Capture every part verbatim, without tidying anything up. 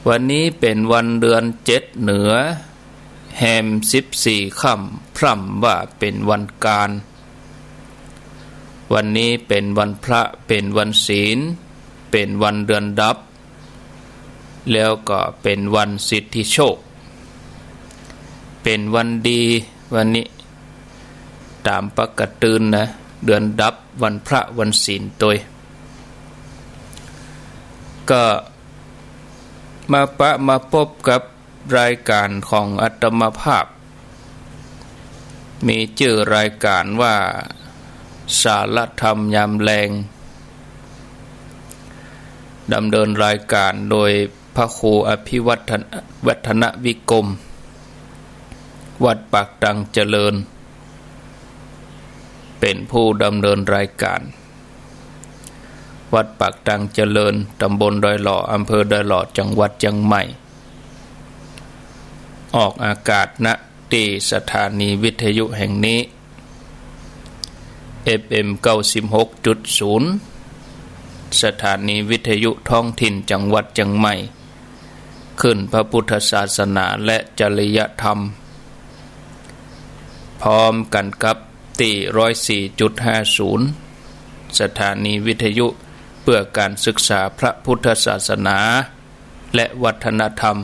วันนี้เป๋นวันเดือนเจ็ดเหนือ แฮมสิบสี่ค่ำ พร่ำว่าเป๋นวันกาญ วันนี้เป๋นวันพระ เป๋นวันศีล เป๋นวันเดือนดับ แล้วก็เป๋นวันสิทธิโชค เป๋นวันดี วันนี้ ต๋ามปกตินะ เดือนดับ วันพระ วันศีลตวย ก็มาปะมาปบกับรายก๋านของอาตมาภาพ มีจื้อรายก๋านว่า สารธรรมยามแลง ดำเนินรายก๋านโดยพระครูอภิวัฒน- วัฒนวิกรม วัดปากตังเจริญ เป๋นผู้ดำเนินรายก๋าน วัดปากตังเจริญ ตำบลดอยหล่อ อำเภอดอยหล่อ จังหวัดเจียงใหม่ ออกอากาศ ณ ตี้สถานีวิทยุแห่งนี้ เอฟเอ็ม เก้าสิบหกจุดศูนย์ สถานีวิทยุท้องถิ่นจังหวัดเจียงใหม่ คลื่นพระพุทธศาสนาและจริยธรรม พร้อมกั๋นกับตี้ ร้อยสี่จุดห้าศูนย์ สถานีวิทยุเพื่อการศึกษาพระพุทธศาสนา และวัฒนธรรม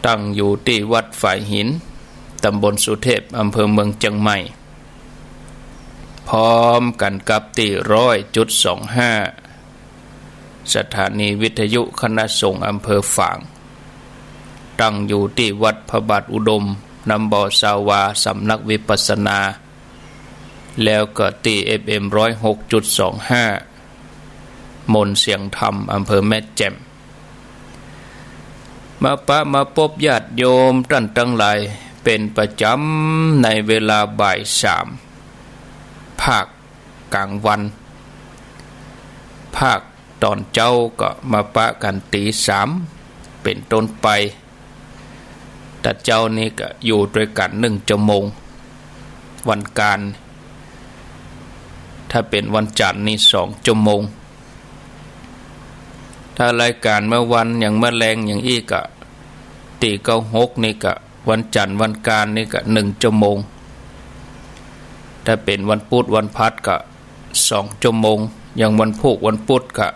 ตั้งอยู่ตี้วัดฝายหิน ตำบลสุเทพ อำเภอเมืองเจียงใหม่ พร้อมกั๋นกับตี้ ร้อยจุดสองห้า สถานีวิทยุคณะสงฆ์อำเภอฝาง ตั้งอยู่ตี้วัดพระบาทอุดม น้ำบ่อซาวา สำนักวิปัสสนา แล้วก็ตี้ เอฟเอ็ม ร้อยหกจุดสองห้า มนต์เสียงธรรม อำเภอแม่แจ่ม มาปะมาปบญาติโยมต้านตังหลายเป๋นประจ๋ำในเวลาบ่ายสาม ภาคก๋างวัน ภาคต๋อนเจ๊าก็มาปะกั๋นตี๋สามเป๋นต้นไป แต่เจ๊านี้ก็อยู่ตวยกั๋นนึ่งจั่วโมง วันก๋าน ถ้าเป๋นวันจั๋นทร์นี่สองจั่วโมง ถ้ารายก๋านเมื่อวันอย่างเมื่อแลงอย่างอี้ก็ ตี้เก้าหกนี่ก็ วันจั๋นทร์วันก๋านนี่ก็นึ่งจั่วโมง ถ้าเป๋นวันปุ๊ดวันพัดก็สองจั่วโมง อย่างวันพูกวันปุ๊ดก็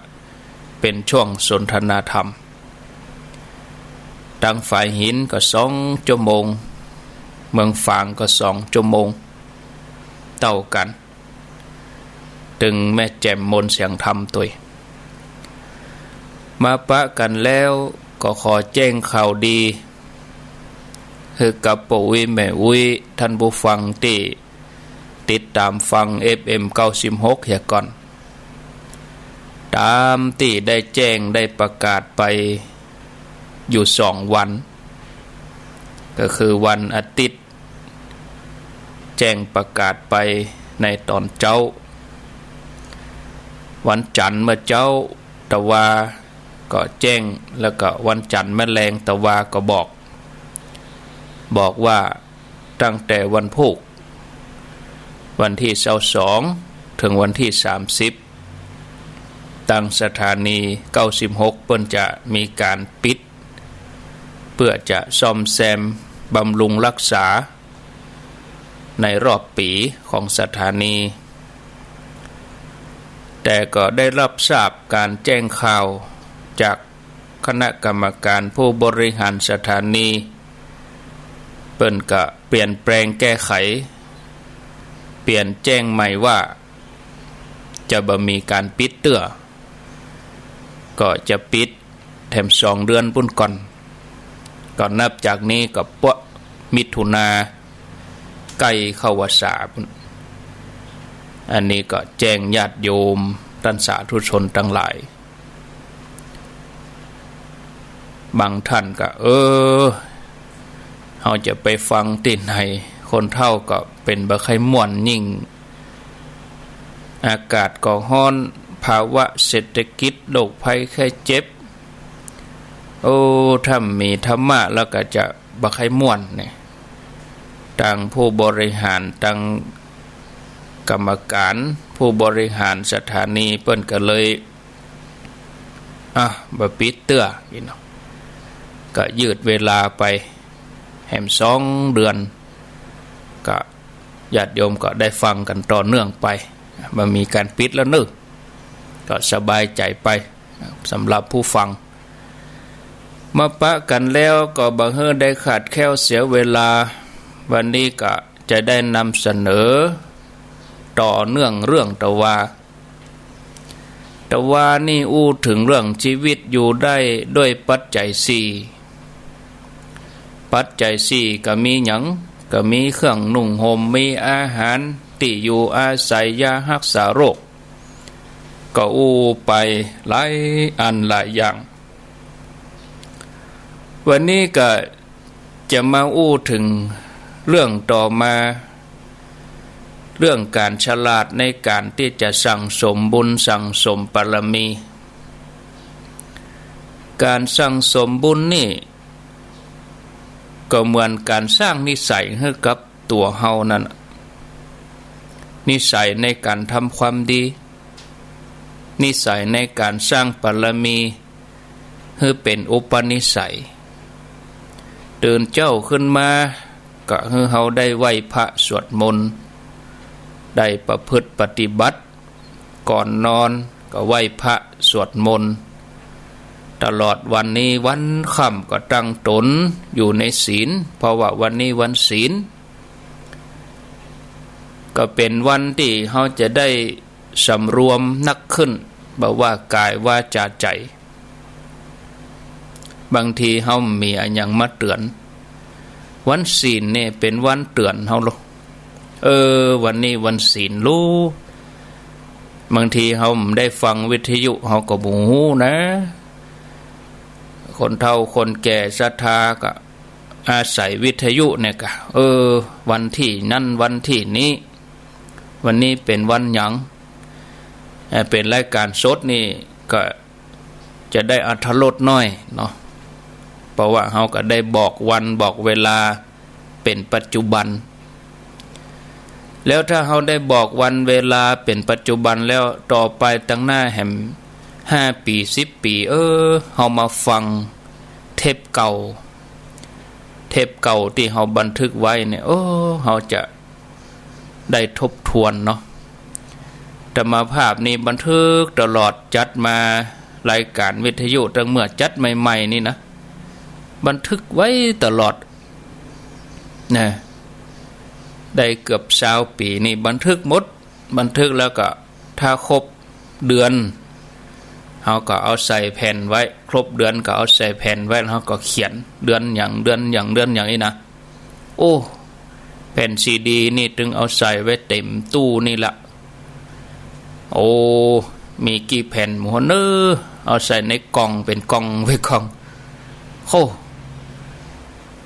เป๋นช่วงสนทนาธรรม ตางฝายหินก็สองจั่วโมง เมืองฝางก็สองจั่วโมง เต้ากั๋น ตึงแม่แจ่มมนต์เสียงธรรมตวย มาปะกั๋นแล้วก็ขอแจ้งข่าวดี หื้อกับป้ออุ๊ยแม่อุ๊ย ต้านผู้ฟังตี้ติดต๋ามฟัง เอฟเอ็ม เก้าสิบหก เหียก่อน ต๋ามตี้ได้แจ้งได้ประกาศไปอยู่สองวัน ก็คือวันอาทิตย์ แจ้งประกาศไปในต๋อนเจ๊า วันจั๋นทร์เมื่อเจ๊าตะวาก็แจ้ง แล้วก็วันจั๋นทร์เมื่อแลงตะวาก็บอก บอกว่าตั้งแต่วันพูก วันตี้ซาวสอง เถิงวันตี้สามสิบ ตางสถานี เก้าสิบหก เปิ้นจะมีก๋านปิด เปื้อจะซ่อมแซมบำรุงฮักษา ในรอบปี๋ของสถานี แต่ก็ได้ฮับทราบก๋านแจ้งข่าวจากคณะกรรมก๋านผู้บริหารสถานี เปิ้นก็เปลี่ยนแปลงแก้ไข เปลี่ยนแจ้งใหม่ว่า จะบ่มีก๋านปิดเตื้อ ก็จะปิดแถมสองเดือนปู้นก่อน ก็นับจากนี้ก็เปื้อมิถุนา ใก้เข้าวัสสาปู้น อันนี้ก็แจ้งญาติโยมต้านสาธุชนตังหลาย บางต้านก็ เออ เฮาจะไปฟังตี้ไหน คนเฒ่าก็เป๋นบ่ใค่ม่วน ยิ่งอากาศก็ฮ้อน ภาวะเศรษฐกิจ โรคภัยไข้เจ็บ โอ้ ถ้าบ่มีธรรมะแล้วก็จะบ่ใค่ม่วนเนี่ย ตางผู้บริหาร ตางกรรมก๋าน ผู้บริหารสถานีเปิ้นก็เลย อ่ะ บ่ปิดเตื้อ อี้เนาะ ก็ยืดเวลาไปแหมสองเดือน ก็ญาติโยมก็ได้ฟังกั๋นต่อเนื่องไป บ่มีก๋านปิดแล้วเนาะ ก็สบายใจ๋ไป สำหรับผู้ฟัง มาปะกั๋นแล้วก็บ่หื้อได้ขาดแคลนเสียเวลา วันนี้ก็จะได้นำเสนอต่อเนื่องเรื่องตะวา ตะวานี่อู้เถิงเรื่องชีวิตอยู่ได้ด้วยปัจจัยสี่ ปัจจัยสี่ก็มีหยัง ก็มีเครื่องนุ่งห่ม มีอาหาร ตี้อยู่อาศัย ยาฮักษาโรค ก็อู้ไปหลายอันหลายอย่าง วันนี้ก็จะมาอู้เถิงเรื่องต่อมา เรื่องก๋านฉลาดในก๋านตี้จะสั่งสมบุญสั่งสมบารมี ก๋านสั่งสมบุญนี่ ก็เหมือนก๋านสร้างนิสัยหื้อกับตั๋วเฮานั่นน่ะ นิสัยในก๋านทำความดี นิสัยในก๋านสร้างบารมี หื้อเป๋นอุปนิสัย ตื่นเจ๊าขึ้นมา ก็หื้อเฮาได้ไหว้พระสวดมนต์ ได้ประพฤติปฏิบัติ ก่อนนอนก็ไหว้พระสวดมนต์ ตลอดวันนี้วันค่ำก็ตั้งต๋นอยู่ในศีล เพราะว่าวันนี้วันศีล ก็เป๋นวันตี้เฮาจะได้สำรวมนักขึ้น บ่ว่ากายวาจาใจ๋ บางทีเฮามีอะหยังมาเตื๋อน วันศีลนี่เป๋นวันเตื๋อนเฮาโล เออ วันนี้วันศีลลู บางทีเฮาได้ฟังวิทยุเฮาก็บ่ฮู้นะ คนเฒ่าคนแก่ศรัทธาก็อาศัยวิทยุเนี่ยก็ เออ วันตี้นั้นวันตี้นี้ วันนี้เป๋นวันหยัง เอ่อ เป๋นรายก๋านสดนี่ก็ จะได้อรรถรสน้อยเนาะ เพราะว่าเฮาก็ได้บอกวันบอกเวลาเป๋นปัจจุบัน แล้วถ้าเฮาได้บอกวันเวลาเป๋นปัจจุบันแล้ว ต่อไปตังหน้าแหมห้าปี๋สิบปี๋ เออ เฮามาฟังเทปเก่า เทปเก่าตี้เฮาบันทึกไว้เนี่ย เออ เฮาจะ ได้ทบทวนเนาะ อาตมาภาพนี่บันทึกตลอด จัดมารายก๋านวิทยุตั้งเมื่อจัดใหม่ๆ นี่นะ บันทึกไว้ตลอดนะ ได้เกือบซาวปี๋นี่บันทึกหมด บันทึกแล้วก็ถ้าครบเดือน เฮาก็เอาใส่แผ่นไว้ ครบเดือนก็เอาใส่แผ่นไว้ แล้วเฮาก็เขียนเดือนหยัง เดือนหยัง เดือนหยังนี่นะ โอ้ แผ่นซีดีนี่ตึงเอาใส่ไว้เต็มตู้นี่ละ โอ้ มีกี่แผ่นหมดเน้อ เอาใส่ในกล่องเป๋นกล่องไว้กล่อง โอ้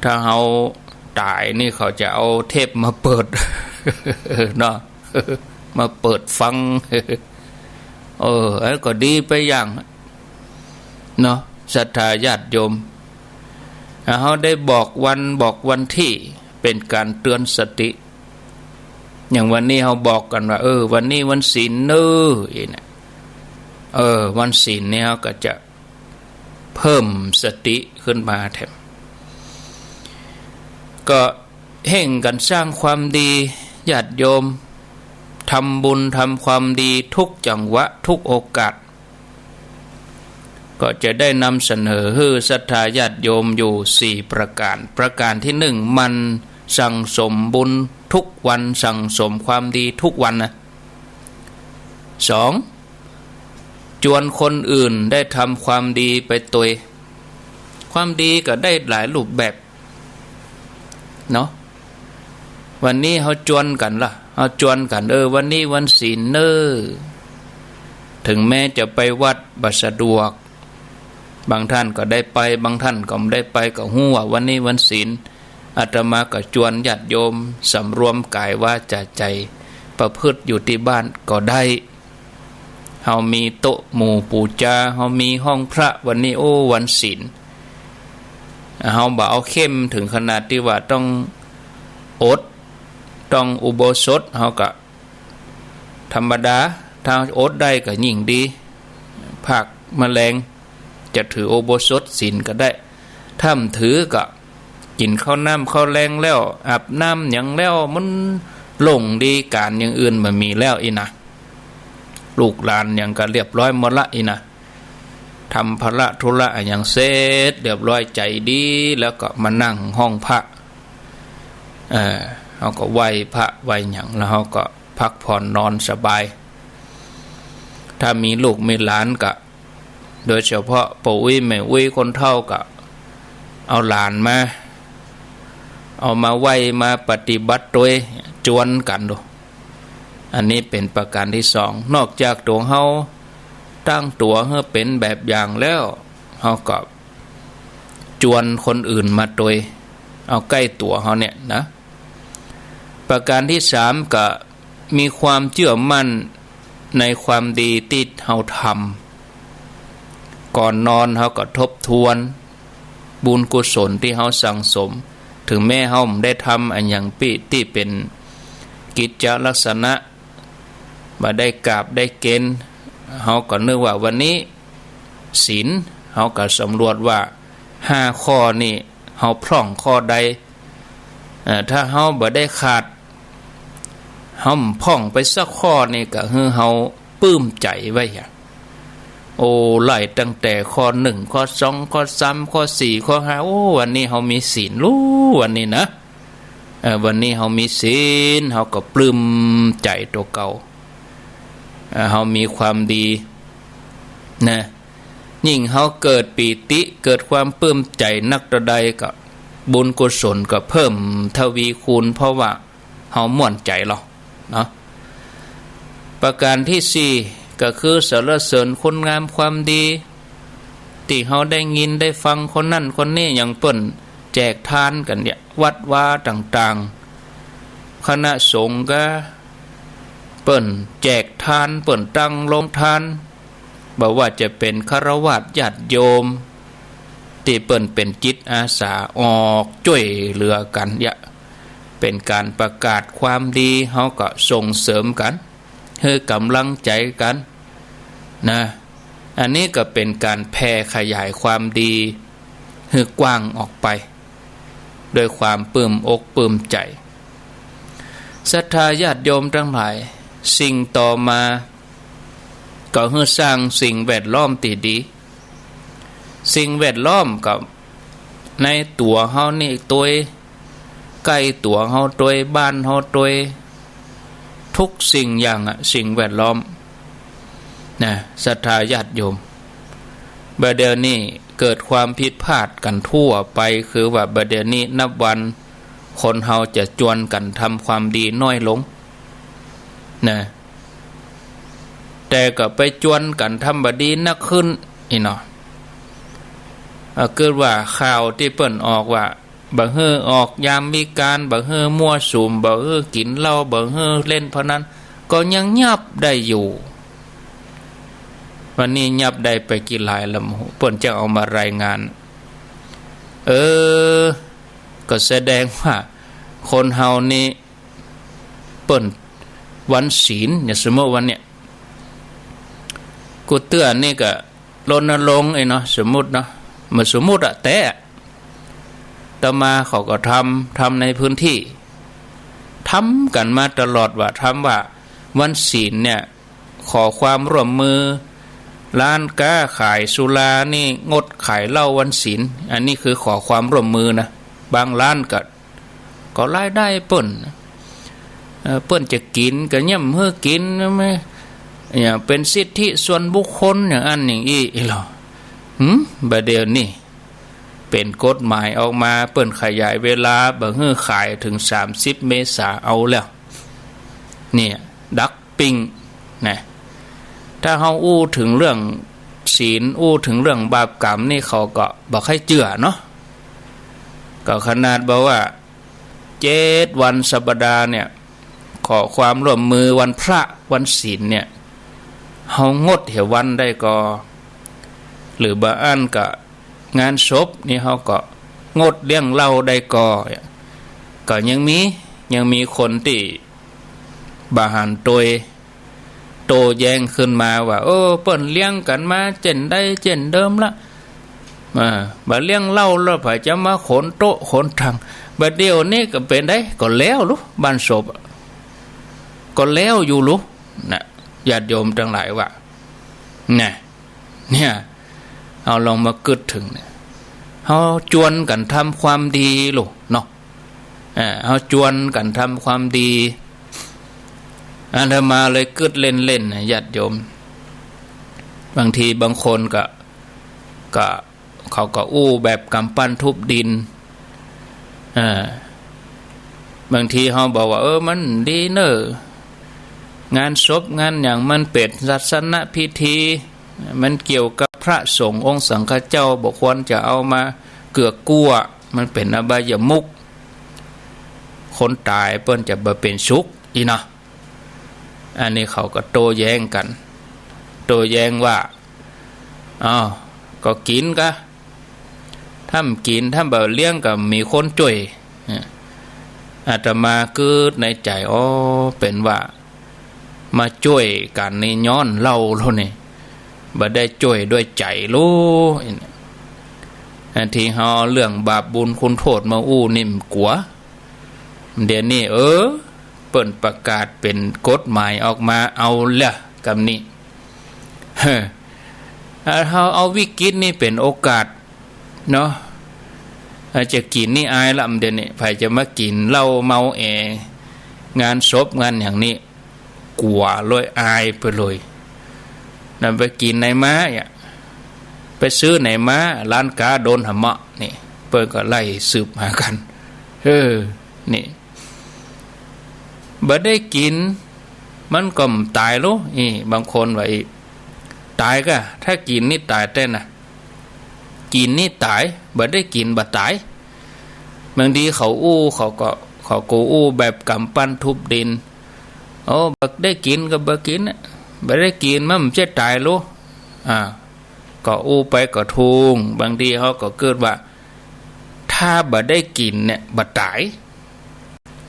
ถ้าเฮาต๋ายนี่เขาจะเอาเทปมาเปิด เนาะ มาเปิดฟัง เออ อันนั้นก็ดีไปอย่างเนาะ ศรัทธาญาติโยม เฮาได้บอกวันบอกวันตี้ เป๋นก๋านเตื๋อนสติ อย่างวันนี้เฮาบอกกั๋นว่า เออ วันนี้วันศีลเน้อ อี้เนี่ย เออ วันศีลนี่เฮาก็จะเพิ่มสติขึ้นมาแถม ก็เฮ่งกั๋นสร้างความดี ญาติโยม ทำบุญทำความดีทุกจังหวะทุกโอกาส ก็จะได้นำเสนอหื้อศรัทธาญาติโยมอยู่สี่ประก๋าน ประก๋านตี้หนึ่ง หมั่นสั่งสมบุญทุกวัน สั่งสมความดีทุกวันนะ สอง จวนคนอื่นได้ทำความดีไปตวย ความดีก็ได้หลายรูปแบบ เนาะ วันนี้เฮาจวนกั๋นละ เฮาจวนกั๋น เออ วันนี้วันศีลเน้อ เถิงแม้จะไปวัดบ่สะดวก บางท่านก็ได้ไป บางท่านก็บ่ได้ไป ก็ฮู้ว่าวันนี้วันศีล อาตมาก็จวนญาติโยมสำรวมก๋ายวาจาใจ๋ ประพฤติอยู่ตี้บ้านก็ได้ เฮามีโต๊ะหมู่ปู๋จา เฮามีห้องพระ วันนี้ โอ้ วันศีล เฮาบ่เอาเข้มเถิงขนาดตี้ว่าต้องอด ต้องอุโบสถ เฮาก็ธรรมดา ถ้าอดได้ก็ยิ่งดี ภาคมะแลง จะถืออุโบสถศีลก็ได้ ถ้าบ่ถือก็กิ๋นข้าวน้ำข้าวแลงแล้ว อาบน้ำหยังแล้ว มันโล่งดี ก๋านอย่างอื่นบ่มีแล้วอี้นะ ลูกหลานหยังก็เรียบร้อยหมดละอี้นะ ทำภาระธุระอะหยังเสร็จเรียบร้อย ใจ๋ดี แล้วก็มานั่งห้องพระ เออ เฮาก็ไหว้พระไหว้หยัง แล้วเฮาก็พักผ่อนนอนสบาย ถ้ามีลูกมีหลานก็ โดยเฉพาะป้ออุ๊ยแม่อุ๊ยคนเฒ่าก็เอาหลานมา เอามาไหว้มาปฏิบัติตวย จวนกั๋นดู อันนี้เป๋นประก๋านตี้สอง นอกจากตั๋วเฮาตั้งตั๋วหื้อเป๋นแบบอย่างแล้ว เฮาก็จวนคนอื่นมาตวย เอาใก้ตั๋วเฮาเนี่ยนะ ประก๋านตี้สามก็มีความเจื้อมั่นในความดีตี้เฮาทำ ก่อนนอนเฮาก็ทบทวนบุญกุศลตี้เฮาสั่งสม เถิงแม้เฮาบ่ได้ทำอะหยังปี้ตี้เป๋นกิจจะลักษณะ บ่ได้กราบได้เกณฑ์ เฮาก็นึกว่าวันนี้ศีล เฮาก็สำรวจว่าห้าข้อนี้เฮาพร่องข้อใด เอ่อ ถ้าเฮาบ่ได้ขาด เฮาบ่พร่องไปสักข้อนี่ก็หื้อเฮาปลื้มใจ๋ไว้อะ โอ้ ไล่ตั้งแต่ข้อนึ่ง ข้อสอง ข้อสาม ข้อสี่ ข้อห้า โอ้ วันนี้เฮามีศีลลู้ วันนี้นะ เออ วันนี้เฮามีศีล เฮาก็ปลื้มใจ๋ตั๋วเก่า เอ่อ เฮามีความดีนะ ยิ่งเฮาเกิดปีติ เกิดความปลื้มใจ๋นักเต้าใดก็ บุญกุศลก็เพิ่มทวีคูณ เพราะว่าเฮาม่วนใจ๋ลอเนาะ ประก๋านตี้สี่ก็คือสรรเสริญคุณงามความดี ตี้เฮาได้ยินได้ฟังคนนั้นคนนี้ อย่างเปิ้นแจกทานกั๋นเนี่ย วัดวาต่างๆ คณะสงฆ์ก็เปิ้นแจกทาน เปิ้นตั้งโรงทาน บ่ว่าจะเป๋นฆราวาสญาติโยม ตี้เปิ้นเป๋นจิตอาสาออกจ้วยเหลือกั๋นเนี่ย เป๋นก๋านประกาศความดี เฮาก็ส่งเสริมกั๋น หื้อก๋ำลังใจ๋กั๋นนะ อันนี้ก็เป๋นก๋านแผ่ขยายความดีหื้อกว้างออกไป ด้วยความปลื้มอกปลื้มใจ๋ ศรัทธาญาติโยมตังหลาย สิ่งต่อมาก็หื้อสร้างสิ่งแวดล้อมตี้ดี สิ่งแวดล้อมก็ในตั๋วเฮานี่ตวย ใก้ตั๋วเฮาตวย บ้านเฮาตวย ทุกสิ่งอย่างอะ สิ่งแวดล้อมนะ ศรัทธาญาติโยม บ่าเดี่ยวนี้เกิดความผิดพลาดกั๋นทั่วไป คือว่าบ่าเดี่ยวนี้นับวันคนเฮาจะจวนกั๋นทำความดีน้อยลงนะ แต่ก็ไปจวนกั๋นทำบ่ดีนักขึ้นอี้เนาะ เอ่อ เกิดว่าข่าวตี้เปิ้นออกว่า บ่หื้อออกยามวิกาล บ่หื้อมั่วสุม บ่หื้อกิ๋นเหล้า บ่หื้อเล่นพนัน ก็ยังยับได้อยู่ วันนี้ยับได้ไปกี่รายละบ่ฮู้ เปิ้นจะเอามารายงาน เออ ก็แสดงว่าคนเฮานี่ เปิ้นวันศีลเนี่ย สมมุติวันเนี่ย กู้เตื้อนี่ก็รณรงค์ไอ้เนาะ สมมุติเนาะ บ่สมมุติอะ แต๊ อาตมาเขาก็ทำ ทำในพื้นตี้ ทำกั๋นมาตลอดว่า ทำว่าวันศีลเนี่ย ขอความร่วมมือ ร้านก๊าขายสุรานี่งดขายเหล้าวันศีล อันนี้คือขอความร่วมมือนะ บางร้านก็ ก็รายได้เปิ้น เอ่อ เปิ้นจะกิ๋นก็ยังบ่หื้อกิ๋น ไม่ อย่างเป๋นสิทธิส่วนบุคคลอย่างอั้นอย่างอี้อี้ลอ หึ บ่าเดี่ยวนี้เป๋นกฎหมายออกมา เปิ้นขยายเวลา บ่หื้อขายเถิงสามสิบเมษาเอาแล้ว เนี่ย ดักปิ้งนะ ถ้าเฮาอู้เถิงเรื่องศีล อู้เถิงเรื่องบาปกรรมนี่ เขาก็บ่ใค่เจื้อเนาะ ก็ขนาดบอกว่า เจ็ดวันสัปดาห์เนี่ย ขอความร่วมมือวันพระวันศีลเนี่ย เฮางดเหียวันได้ก่อ หรือบ่อั้นก็งานศพนี่เฮาก็งดเลี้ยงเหล้าได้ก่อ ก็ยังมี ยังมีคนตี้บ่หันตวย โต้แย้งขึ้นมาว่า เออ เปิ้นเลี้ยงกั๋นมาเจ้นใดเจ้นเดิมละ อ่า บ่าเลี้ยงเหล้าแล้วใผจะมาขนโต๊ะขนตั๋ง บ่าเดี่ยวนี้ก็เป๋นใด ก็แล้วลุ บ้านศพอะ ก็แล้วอยู่ลุ นะ ญาติโยมตังหลายว่า นะ เนี่ย เฮาลองมากึ๊ดเถิงเนี่ย เฮาจวนกั๋นทำความดีลุเนาะ อ่า เฮาจวนกั๋นทำความดี อาตมาเลยกึ๊ดเล่นๆ นะ ญาติโยม บางทีบางคนก็ ก็ เขาก็อู้แบบก๋ำปั้นทุบดิน อ่า บางทีเฮาบอกว่า เออ มันดีเน่อ งานศพงานหยังมันเป๋นศาสนพิธี มันเกี่ยวกับพระสงฆ์องค์สังฆเจ้า บ่ควรจะเอามาเกือกกลั้ว มันเป๋นอบายมุข คนต๋ายเปิ้นจะบ่เป๋นสุข อี้เนาะ อันนี้เขาก็โต้แย้งกั๋น โต้แย้งว่า อ้าว ก็กิ๋นกะ ถ้าบ่กิ๋น ถ้าบ่เลี้ยงก็บ่มีคนจ้วย อาตมากึ๊ดในใจ๋ อ๋อ เป๋นว่ามาจ้วยกั๋นนี่ย้อนเหล้าลุนี่ บ่ได้จ้วยด้วยใจ๋ลุ อันตี้เฮาเอาเรื่องบาปบุญคุณโต้ษมาอู้นี่มันกั๋ว เดี๋ยวนี้ เออ เปิ้นประกาศเป๋นกฎหมายออกมา เอาละ กำนี้ เฮ้อ เฮาเอาวิกฤตนี่เป๋นโอกาสเนาะ อาจจะกิ๋นนี่อายละ เดี๋ยวนี้ ใผจะมากิ๋นเหล้าเมาแอ งานศพงานหยังนี่ กั๋วเลย อายไปเลย นั่นไปกิ๋นไหนมาอะ ไปซื้อไหนมา ร้านก๋าโดนหะเมาะ นี่ เปิ้นก็ไล่สืบหากั๋น เออ นี่ บ่ได้กิ๋น มันก็บ่ต๋ายลุ อี้ บางคนว่าอี้ ต๋ายกะ ถ้ากิ๋นนี่ต๋ายแต๊นะ กิ๋นนี่ต๋าย บ่ได้กิ๋นบ่ต๋าย บางทีเขาอู้ เขาก็ เขาก็อู้แบบก๋ำปั้นทุบดิน โอ้ บ่ได้กิ๋นก็บ่กิ๋นน่ะ บ่ได้กิ๋นมันบ่ใจ้ต๋ายลุ อ่า ก็อู้ไปก็ถูก บางทีเขาก็กึ๊ดว่า ถ้าบ่ได้กิ๋นเนี่ยบ่ต๋าย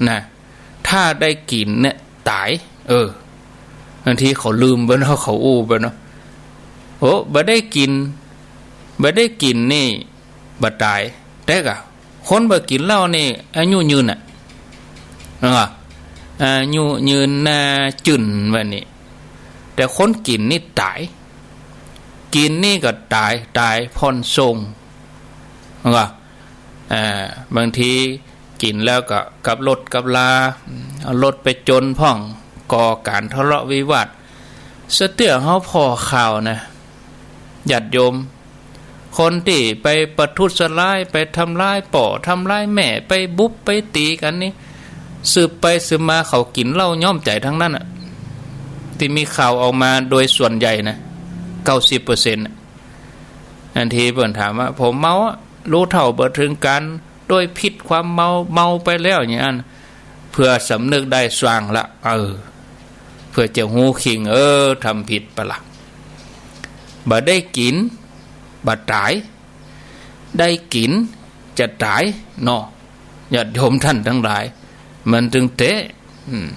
นะ ถ้าได้กิ๋นเนี่ยต๋าย เออ บางทีเขาลืมไปเนาะ เขาอู้ไปเนาะ โอ้ บ่ได้กิ๋น บ่ได้กิ๋นนี่บ่ต๋าย แต่กะ คนบ่กิ๋นเหล้านี่อายุยืนน่ะ เออ อายุยืนหน้าจื้นว่านี่ แต่คนกิ๋นนี่ต๋าย กิ๋นนี่ก็ต๋าย ต๋ายผ่อนส่ง เออ อ่า บางทีกิ๋นแล้วก็กับรถกับลา เอารถไปจนพ่อง ก่อก๋านทะเลาะวิวาท สะเตื้อเฮาผ่อข่าวนะ ญาติโยม คนตี้ไปประทุษร้าย ไปทำร้ายป้อ ทำร้ายแม่ ไปบุบไปตี๋กั๋นนี่ สืบไปสืบมาเขากิ๋นเหล้าย้อมใจ๋ตังนั้นอะ ตี้มีข่าวออกมาโดยส่วนใหญ่นะ เก้าสิบเปอร์เซ็นต์ อะ บางทีเปิ้นถามว่า ผมเมาอะ รู้เท่าบ่ถึงก๋าน โดยผิดความเมา เมาไปแล้วอย่างนั้น เพื่อสำนึกได้สว่างละ เออ เพื่อจะฮู้คิง เออ ทำผิดไปละ บ่ได้กิ๋น บ่ต๋าย ได้กิ๋นจะต๋ายเนาะ ญาติโยมท่านตังหลาย มันตึงเต๊ะ อืม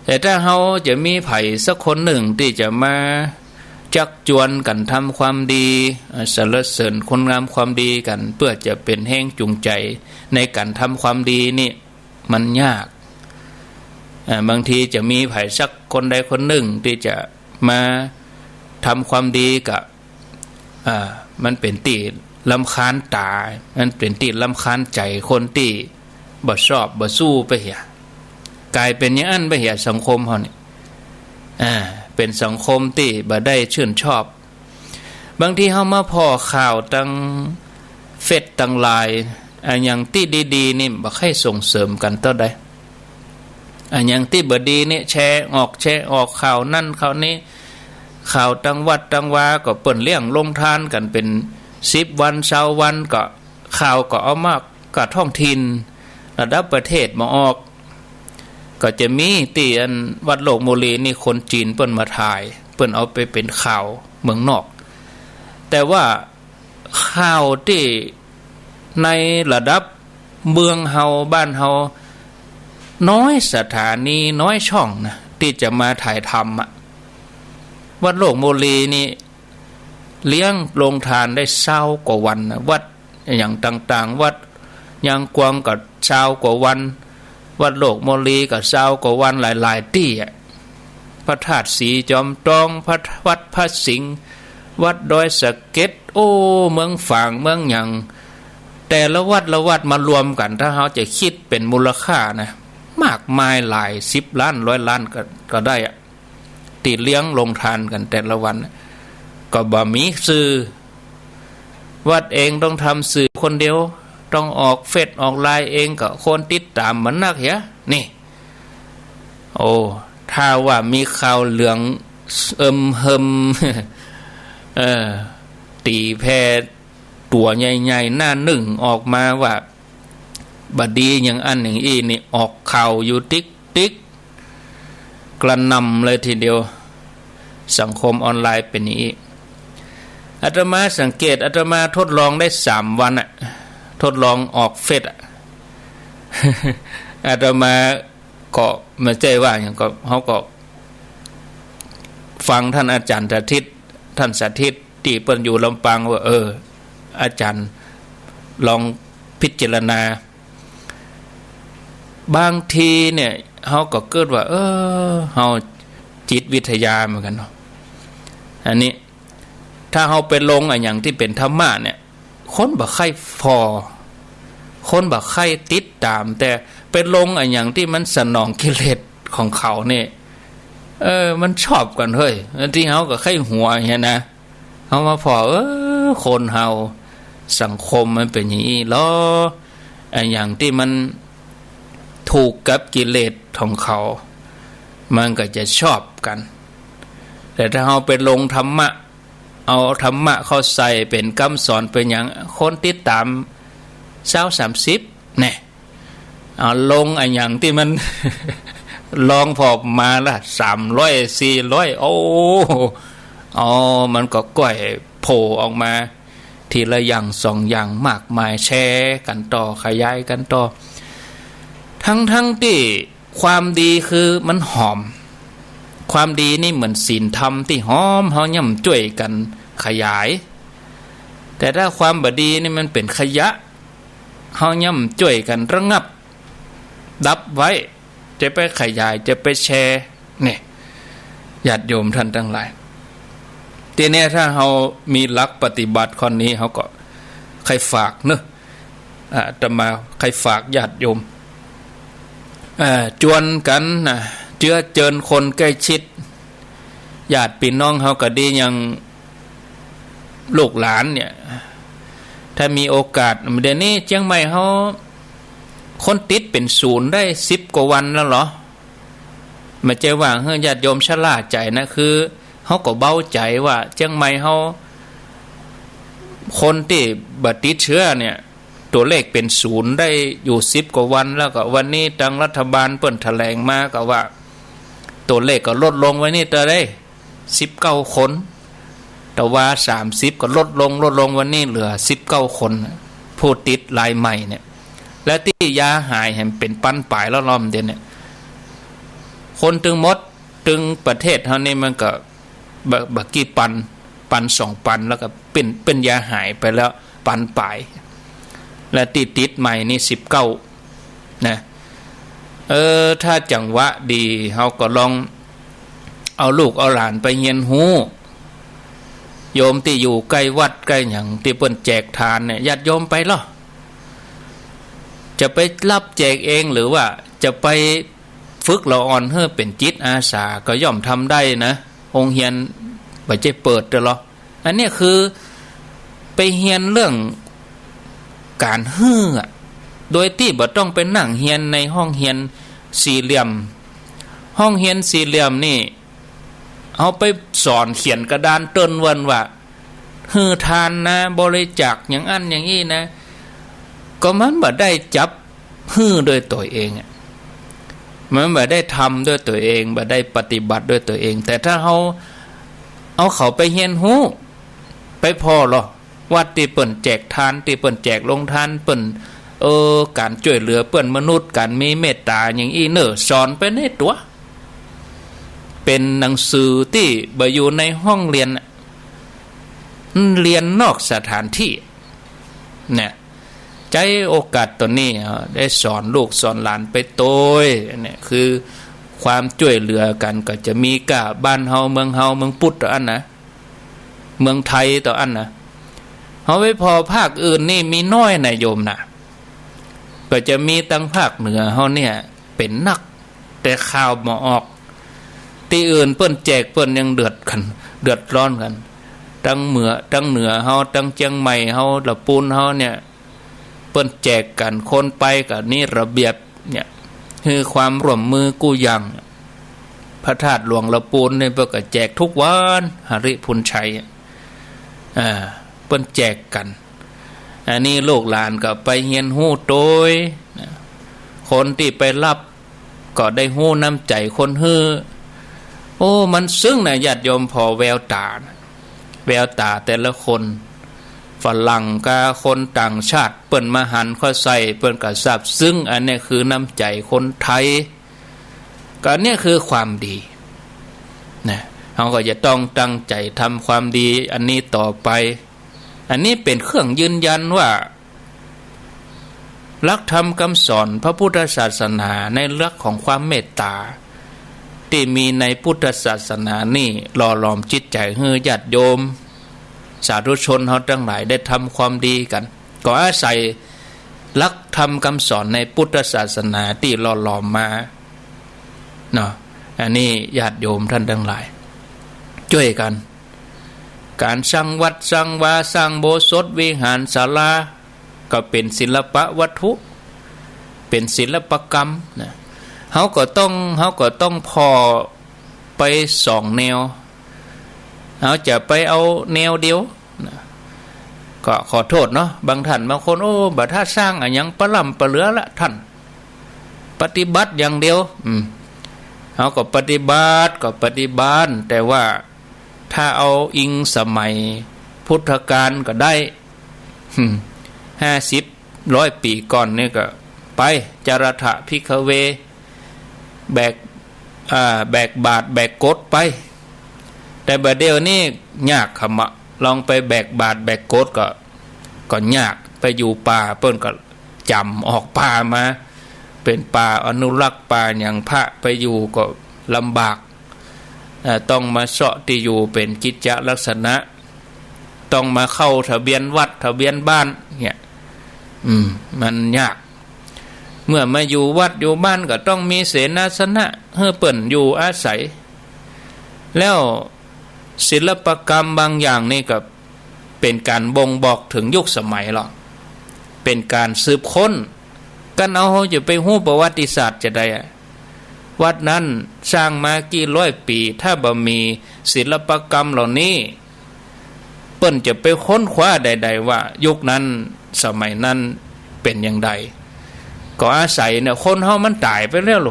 แต่ถ้าเฮาจะมีใผสักคนนึ่งตี้จะมาจักจวนกั๋นทำความดี เอ่อ สรรเสริญคุณงามความดีกั๋น เปื้อจะเป๋นแฮงจูงใจ๋ในก๋านทำความดีนี่ มันยาก เอ่อ บางทีจะมีใผสักคนใดคนนึ่งตี้จะมาทำความดีกะ อ่า มันเป๋นตี้รำคาญต๋า มันเป๋นตี้รำคาญใจ๋คนตี้บ่ชอบบ่สู้ไปเหีย ก๋ายเป๋นอย่างอั้นไปเหีย สังคมเฮานี่ อ่า เป๋นสังคมตี้บ่ได้ชื่นชอบ บางทีเฮามาผ่อข่าวตังเฟซตังไลน์ อะหยังตี้ดีๆ นี่บ่ใค่ส่งเสริมกั๋นเต้าใด อะหยังตี้บ่ดีนี่แชร์ออก แชร์ออก ข่าวนั้นข่าวนี้ ข่าวตังวัดตังวาก็เปิ้นเลี้ยงโฮงตานกั๋นเป๋นสิบวัน ซาววัน ก็ข่าวก็เอามากระท้องถิ่น ระดับประเทศมาออก ก็จะมีตี้อันวัดโลกโมลีนี่คนจีนเปิ้นมาถ่าย เปิ้นเอาไปเป๋นข่าวเมืองนอก แต่ว่าข่าวตี้ในระดับเมืองเฮาบ้านเฮา น้อยสถานีน้อยช่องนะ ตี้จะมาถ่ายทำอะ วัดโลกโมลีนี่ เลี้ยงโฮงตานได้ซาวกว่าวันนะ วัดอย่างต่างๆ วัดยางกวางก็ซาวกว่าวัน วัดโลกมลีก็ซาวกว่าวัน หลายๆ ตี้อะ พระธาตุสีจอมตอง พระ วัดพระสิงห์ วัดดอยสะเก็ด โอ้ เมืองฝาง เมืองหยัง แต่ละวัดละวัดมารวมกั๋น ถ้าเฮาจะกึ๊ดเป๋นมูลค่านะ มากมายหลายสิบล้าน ร้อยล้านก็ ก็ได้อะ ตี้เลี้ยงโฮงตานกั๋นแต่ละวันน่ะ ก็บ่มีสื่อ วัดเองต้องทำสื่อคนเดียว ต้องออกเฟซออกไลน์เอง ก็คนติดต๋ามบ่นักเหีย นี่ โอ้ ถ้าว่ามีข่าวเหลืองเอิมเฮิม เออ ตี๋แผ่ตั๋วใหญ่ๆ หน้าหนึ่งออกมาว่า บ่ดีอย่างอั้นอย่างอี้นี่ ออกข่าวอยู่ติ๊กติ๊ก กระหน่ำเลยทีเดียว สังคมออนไลน์เป๋นอย่างอี้ อาตมาสังเกต อาตมาทดลองได้สามวันอะ ทดลองออกเฟซอะ อาตมาก็บ่ใจ้ว่าหยัง ก็ เฮาก็ฟังต้านอาจ๋ารย์สถิต ต้านสถิตตี้เปิ้นอยู่ลำปางว่า เออ อาจ๋ารย์ลองพิจารณา บางทีเนี่ย เฮาก็กึ๊ดว่า เออ เฮาจิตวิทยาเหมือนกั๋นเนาะ อันนี้ ถ้าเฮาไปลงอะหยังตี้เป๋นธรรมะเนี่ย คนบ่ใค่ฟอ คนบ่ใค่ติดต๋าม แต่ไปลงอะหยังตี้มันสนองกิเลสของเขาเนี่ย เออ มันชอบกั๋นเฮ้ย ตี้เฮาก็ใค่หัวอย่างเงี้ยนะ เฮามาผ่อ เออ คนเฮา สังคมมันเป๋นอย่างอี้ลอ อะหยังตี้มันถูกกับกิเลสของเขา มันก็จะชอบกั๋น แต่ถ้าเฮาไปลงธรรมะ เอาธรรมะเข้าใส่เป๋นกำสอนเป๋นหยัง คนติดต๋ามซาวสามสิบ แน่ เอาลงอะหยังตี้มัน ลองผ่อมาละ สามร้อย สี่ร้อย โอ้ อ๋อ มันก็ก้อยโผล่ออกมา ทีละอย่างสองอย่างมากมาย แชร์กั๋นต่อ ขยายกั๋นต่อ ทั้งๆ ตี้ความดีคือมันหอม ความดีนี่เหมือนศีลธรรมตี้หอม เฮาย่อมจ้วยกั๋นขยาย แต่ถ้าความบ่ดีนี่มันเป๋นขยะ เฮาย่อมจ้วยกั๋นระงับ ดับไว้ จะไปขยาย จะไปแชร์ เนี่ย ญาติโยมต้านตังหลาย ตี้เนี่ยถ้าเฮามีหลักปฏิบัติข้อนี้ เฮาก็ใค่ฝากเนาะ อาตมาใค่ฝากญาติโยม เอ่อ จวนกั๋นนะ เจื้อเจิญคนใกล้ชิด ญาติปี้น้องเฮาก็ดี อย่างลูกหลานเนี่ย ถ้ามีโอกาส เดี๋ยวนี้เจียงใหม่เฮา คนติดเป๋นศูนย์ได้สิบกว่าวันแล้วเหรอ บ่ใจ้ว่าหื้อญาติโยมชะล่าใจ๋นะ คือเฮาก็เบาใจ๋ว่าเจียงใหม่เฮา คนตี้บ่ติดเจื้อเนี่ย ตั๋วเลขเป๋นศูนย์ได้อยู่สิบกว่าวัน แล้วก็วันนี้ตางรัฐบาลเปิ้นแถลงมาก็ว่า ตั๋วเลขก็ลดลง วันนี้เต้าใด สิบเก้าคน แต่ว่าสามสิบก็ลดลง ลดลง วันนี้เหลือสิบเก้าคน ผู้ติดรายใหม่เนี่ย และตี้ยาหายแหมเป๋นปันป๋ายแล้วลอมเดี๋ยวเนี่ย คนตึงหมด ตึงประเทศเฮานี่มันก็บ่ บ่กี่ปัน ปันสองปัน แล้วก็เป๋น เป๋นยาหายไปแล้วปันป๋าย และตี้ติดใหม่นี่สิบเก้า นะ เออ ถ้าจังหวะดี เฮาก็ลองเอาลูกเอาหลานไปเฮียนฮู้ โยมตี้อยู่ใก้วัดใก้หยัง ตี้เปิ้นแจกตานเนี่ย ญาติโยมไปลอ จะไปฮับแจกเอง หรือว่าจะไปฝึกละอ่อนหื้อเป๋นจิตอาสา ก็ย่อมทำได้นะ โฮงเฮียนบ่ใจ้เปิดเตื้อลอ อันเนี้ยคือไปเฮียนเรื่องก๋านหื้ออะ โดยตี้บ่ต้องไปนั่งเฮียนในห้องเฮียนสี่เหลี่ยม ห้องเฮียนสี่เหลี่ยมนี่ เฮาไปสอนเขียนกระดานเตือนเวินว่า หื้อตานนะ บริจาคอย่างอั้นอย่างอี้นะ ก็มันบ่ได้จับหื้อด้วยตั๋วเองอะ มันบ่ได้ทำด้วยตั๋วเอง บ่ได้ปฏิบัติด้วยตั๋วเอง แต่ถ้าเฮาเอาเขาไปเฮียนฮู้ ไปผ่อลอ วัดตี้เปิ้นแจกตาน ตี้เปิ้นแจกโฮงตาน เปิ้น เออ ก๋านจ้วยเหลือเปื้อนมนุษย์ ก๋านมีเมตต๋าอย่างอี้เน่อ สอนไปในตั๋ว เป๋นหนังสือตี้บ่อยู่ในห้องเฮียนอะ เรียนนอกสถานตี้ เนี่ย ใจ๊โอกาสต๋อนนี้ เอ่อ ได้สอนลูกสอนหลานไปตวย เนี่ย คือความจ้วยเหลือกั๋น ก็จะมีก้าบ้านเฮา เมืองเฮา เมืองพุทธเต้าอั้นนะ เมืองไทยเต้าอั้นนะ เฮาไปผ่อภาคอื่นนี่มีน้อยนะโยมนะ ก็จะมีตังภาคเหนือเฮาเนี่ยเป๋นนัก แต่ข่าวบ่ออก ตี้อื่นเปิ้นแจกเปิ้นยังเดือดกั๋น เดือดร้อนกั๋น ตังเหนือ ตังเหนือเฮา ตังเจียงใหม่เฮา ละปูนเฮาเนี่ย เปิ้นแจกกั๋น คนไปก็มีระเบียบเนี่ย หื้อความร่วมมือกู้อย่าง พระธาตุหลวงละปูนเนี่ยเปิ้นก็แจกกู้วัน หริภุญชัย อ่า เปิ้นแจกกั๋น อันนี้ลูกหลานก็ไปเฮียนฮู้ตวยนะ คนตี้ไปฮับก็ได้ฮู้น้ำใจ๋คนหื้อ โอ้ มันซึ้งนะญาติโยม ผ่อแววต๋านะ แววต๋าแต่ละคน ฝรั่งกาคนต่างชาติ เปิ้นมาหันเข้าใส่ เปิ้นก็ซาบซึ้ง อันเนี้ยคือน้ำใจ๋คนไทย ก็อันเนี้ยคือความดีนะ เฮาก็จะต้องตั้งใจ๋ทำความดีอันนี้ต่อไป อันนี้เป๋นเครื่องยืนยันว่า หลักธรรมกำสอนพระพุทธศาสนาในหลักของความเมตต๋า ตี้มีในพุทธศาสนานี่หล่อหลอมจิตใจ๋หื้อญาติโยม สาธุชนเฮาตังหลายได้ทำความดีกั๋น ก็อาศัยหลักธรรมกำสอนในพุทธศาสนาตี้หล่อหลอมมาเนาะ อันนี้ญาติโยมต้านตังหลาย จ้วยกั๋น ก๋านสร้างวัดสร้างวา สร้างอุโบสถวิหารศาลา ก็เป๋นศิลปะวัตถุ เป๋นศิลปกรรมนะ เฮาก็ต้อง เฮาก็ต้องผ่อไปสองแนว เฮาจะไปเอาแนวเดียวนะ ก็ขอโต้ษเนาะ บางต้านบางคน โอ้ บ่ถ้าสร้างอะหยังปะล้ำปะเหลือละ ต้านปฏิบัติอย่างเดียว อืม เฮาก็ปฏิบัติ ก็ปฏิบัติ แต่ว่า ถ้าเอาอิงสมัยพุทธกาลก็ได้ อืม ห้าสิบ ร้อยปี๋ก่อนนี่ก็ไป จรัตถะภิกขเว แบก อ่า แบกบาตรแบกโกศไป แต่บ่าเดี่ยวนี้ยากขะมะ ลองไปแบกบาตรแบกโกศก็ ก็ยาก ไปอยู่ป่าเปิ้นก็จ๋ำออกป่ามา เป๋นป่าอนุรักษ์ป่าหยัง พระไปอยู่ก็ลำบาก เอ่อ ต้องมาเซาะตี้อยู่เป๋นกิจจลักษณะ ต้องมาเข้าทะเบียนวัดทะเบียนบ้านเนี่ย อืม มันยาก เมื่อมาอยู่วัดอยู่บ้านก็ต้องมีเสนาสนะหื้อเปิ้นอยู่อาศัย แล้วศิลปกรรมบางอย่างนี่ก็เป๋นก๋านบ่งบอกเถิงยุคสมัยลอ เป๋นก๋านสืบค้น กันเอา เฮาจะไปฮู้ประวัติศาสตร์จาใดอะ วัดนั้นสร้างมากี่ร้อยปี๋ ถ้าบ่มีศิลปกรรมเหล่านี้ เปิ้นจะไปค้นคว้าได้ใดว่ายุคนั้นสมัยนั้นเป๋นอย่างใด ก็อาศัยเนี่ย คนเฮามันต๋ายไปแล้วโล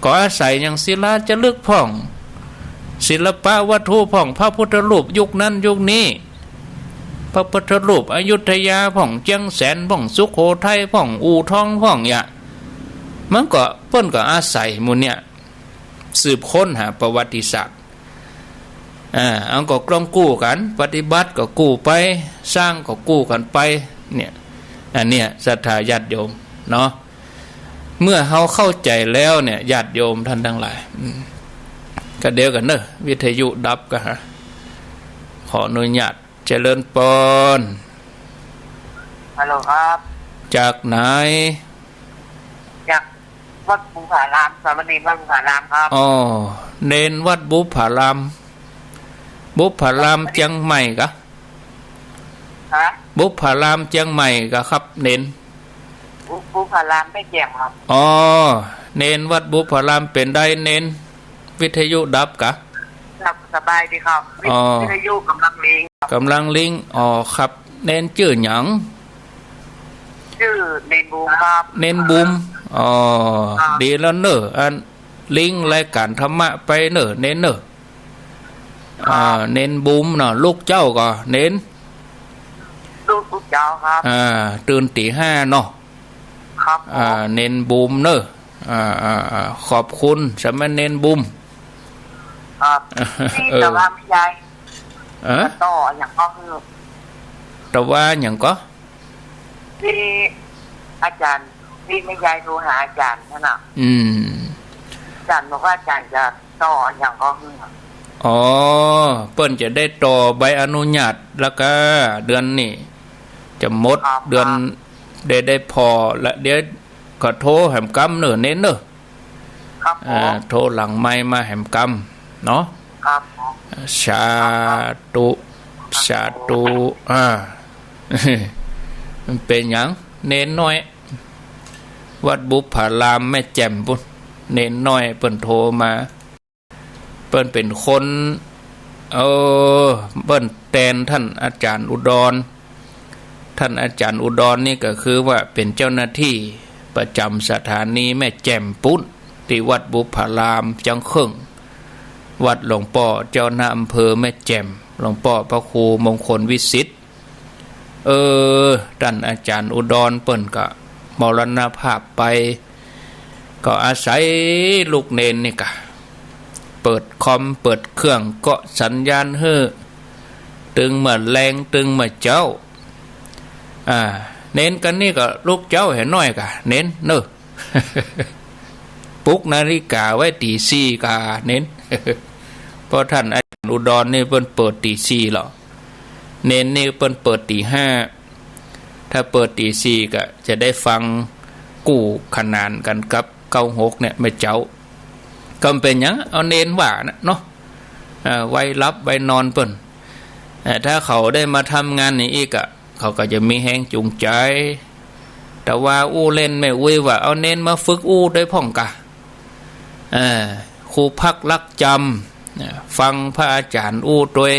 ก็อาศัยอย่างศิลาจารึกพ่อง ศิลปะวัตถุพ่อง พระพุทธรูปยุคนั้นยุคนี้ พระพุทธรูปอยุธยาพ่อง เจียงแสนพ่อง สุโขทัยพ่อง อู่ทองพ่อง เนี่ย มันก็ เปิ้นก็อาศัยหมู่เนี่ย สืบค้นหาประวัติศาสตร์ อ่า อันก็ต้องกู้กั๋น ปฏิบัติก็กู้ไป สร้างก็กู้กั๋นไป เนี่ย อันเนี้ยศรัทธาญาติโยมเนาะ เมื่อเฮาเข้าใจ๋แล้วเนี่ย ญาติโยมต้านตังหลาย อืม ก็เดี๋ยวกั๋นเนาะ วิทยุดับก่อ ขออนุญาต เจริญปอน ฮัลโหลครับ จากไหน จากวัดบุพาราม สามเณรวัดบุพารามครับ อ๋อ เณรวัดบุพาราม บุพารามเจียงใหม่กา ฮะ บุพารามเจียงใหม่กาครับ เณร บุ บุพารามแม่แจ่มครับ อ๋อ เณรวัดบุพาราม เป๋นใดเณร วิทยุดับกา ครับ สบายดีครับ วิ อ๋อ วิทยุก๋ำลังลิงก์ ก๋ำลังลิงก์ อ๋อ ครับ เณรจื้อหยัง จื้อเณรบูมครับ เณรบูม อ๋อ ครับ ดีแล้วเนาะ อัน ลิงก์รายก๋านธรรมะไปเนาะ เณรเนาะ ครับ อ่า เณรบูมเนาะ ลูกเจ้าก่อ เณร ลูก ลูกเจ้าครับ อ่า ตื่นตี๋ห้าเนาะ ครับผม อ่า เณรบูมเนาะ อ่า อ่า อ่า ขอบคุณ สามเณรบูม ครับ เออ นี่แต่ว่าไม่ใหญ่ อะ ต่ออะหยังก็คือ ตะว่าหยังก็ ตี้อาจ๋ารย์ ตี้แม่ยายโทรหาอาจ๋ารย์หั้นน่ะ อืม อาจ๋ารย์บอกว่าอาจ๋ารย์จะต่ออะหยังก็คือ อ๋อ เปิ้นจะได้ต่อใบอนุญาต แล้วก็เดือนนี้จะหมด ครับ เดือน ครับ ได้ ได้ผ่อละ เดี๋ยวก็โทรแหมกำเน่อ เณรเน่อ ครับผม อ่า โทรหลังไมค์มาแหมกำเนาะ ครับผม สาธุ สาธุ อ่า มันเป๋นหยัง เณรน้อย วัดบุพพารามแม่แจ่มปุ้น เณรน้อยเปิ้นโทรมา เปิ้นเป๋นคน เออ เปิ้นแตนท่านอาจ๋ารย์อุดร ท่านอาจ๋ารย์อุดรนี่ก็คือว่าเป๋นเจ้าหน้าตี้ประจ๋ำสถานีแม่แจ่มปุ้น ตี้วัดบุพพารามจังเคิ่ง วัดหลวงป้อเจ้าคณะอำเภอแม่แจ่ม หลวงป้อพระครูมงคลวิสิทธิ์ เออ ต้านอาจ๋ารย์อุดรเปิ้นก็มรณภาพไป ก็อาศัยลูกเณรนี่กะ เปิดคอมเปิดเครื่องเกาะสัญญาณหื้อ ตึงเมื่อแลงตึงเมื่อเจ๊า อ่า เณรกั๋นนี่ก็ลุกเจ๊าแหน้อยกะ เณรเน่อ ปลุกนาฬิกาไว้ตี๋สี่กะ เณร เพราะต้านอาจ๋ารย์อุดรนี่เปิ้นเปิดตี๋สี่ลอ เณรนี่เปิ้นเปิดตี๋ห้า ถ้าเปิดตี๋สี่ก็จะได้ฟังกู้ขนานกั๋นกับเก้าหกเนี่ยแม่เจ๊า ก็บ่เป๋นหยัง เอาเณรว่านะเนาะ เอ่อ ไว้หลับไว้นอนเปิ้น เอ่อ ถ้าเขาได้มาทำงานนี่อีกอะ เขาก็จะมีแฮงจูงใจ๋ แต่ว่าอู้เล่นแม่อุ๊ยว่า เอาเณรมาฝึกอู้ตวยพ่องกะ เอ่อ ครูพักรักจำ ฟังพระอาจ๋ารย์อู้ตวย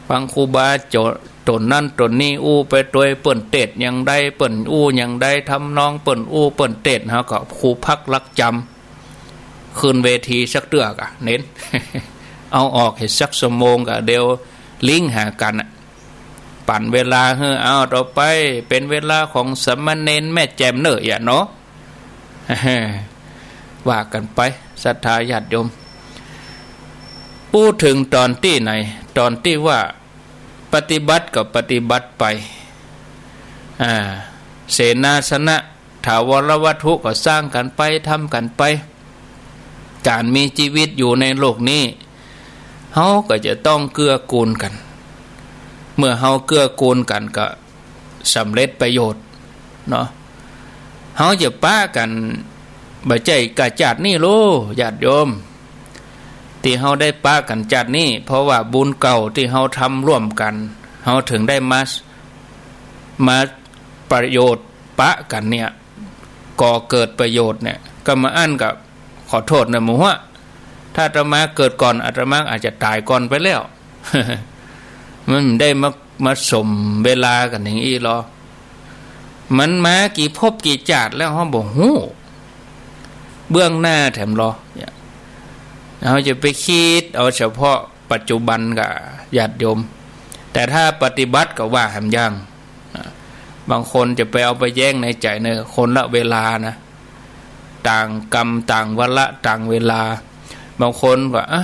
ฟังครูบาโจ- ต๋นนั้นต๋นนี้อู้ไปตวย เปิ้นเตศน์อย่างใด เปิ้นอู้อย่างใด ทำนองเปิ้นอู้เปิ้นเตศน์ เฮาก็ครูพักรักจำ ขึ้นเวทีสักเตื้อกะ เณร เอาออกหื้อสักชั่วโมงกะ เดี๋ยวลิงก์หากั๋นอะ ปั๋นเวลาหื้อ เอา ต่อไปเป๋นเวลาของสามเณรแม่แจ่มเน่อ อะเนาะ ว่ากั๋นไป ศรัทธาญาติโยม อู้เถิงต๋อนตี้ไหน ต๋อนตี้ว่าปฏิบัติก็ปฏิบัติไป อ่า เสนาสนะ ถาวรวัตถุก็สร้างกั๋นไป ทำกั๋นไป ก๋านมีจีวิตอยู่ในโลกนี้ เฮาก็จะต้องเกื้อกูลกั๋น เมื่อเฮาเกื้อกูลกั๋นก็สำเร็จประโยชน์เนาะ เฮาจะปะกั๋น บ่ใจ้ก้าจาตินี้โล ญาติโยม ตี้เฮาได้ปะกั๋นจาตินี้ เพราะว่าบุญเก่าตี้เฮาทำร่วมกั๋น เฮาเถิงได้มา มาประโยชน์ปะกั๋นเนี่ย ก่อเกิดประโยชน์เนี่ย ก็มาอั้นก็ขอโต้ษนะหมู่ฮะ ถ้าอาตมาเกิดก่อน อาตมาอาจจะต๋ายก่อนไปแล้ว มันได้มา มาสมเวลากั๋นอย่างอี้ลอ มันมากี่ภพกี่จาติแล้วเฮาบ่ฮู้ เบื้องหน้าแถมลอ เฮาจะไปกึ๊ดเอาเฉพาะปัจจุบันกะ ญาติโยม แต่ถ้าปฏิบัติก็ว่าแหมอย่าง อ่า บางคนจะไปเอาไปแย้งในใจ๋เน่อ คนละเวลานะ ต่างกรรมต่างวาระต่างเวลา บางคนก็ อ่ะ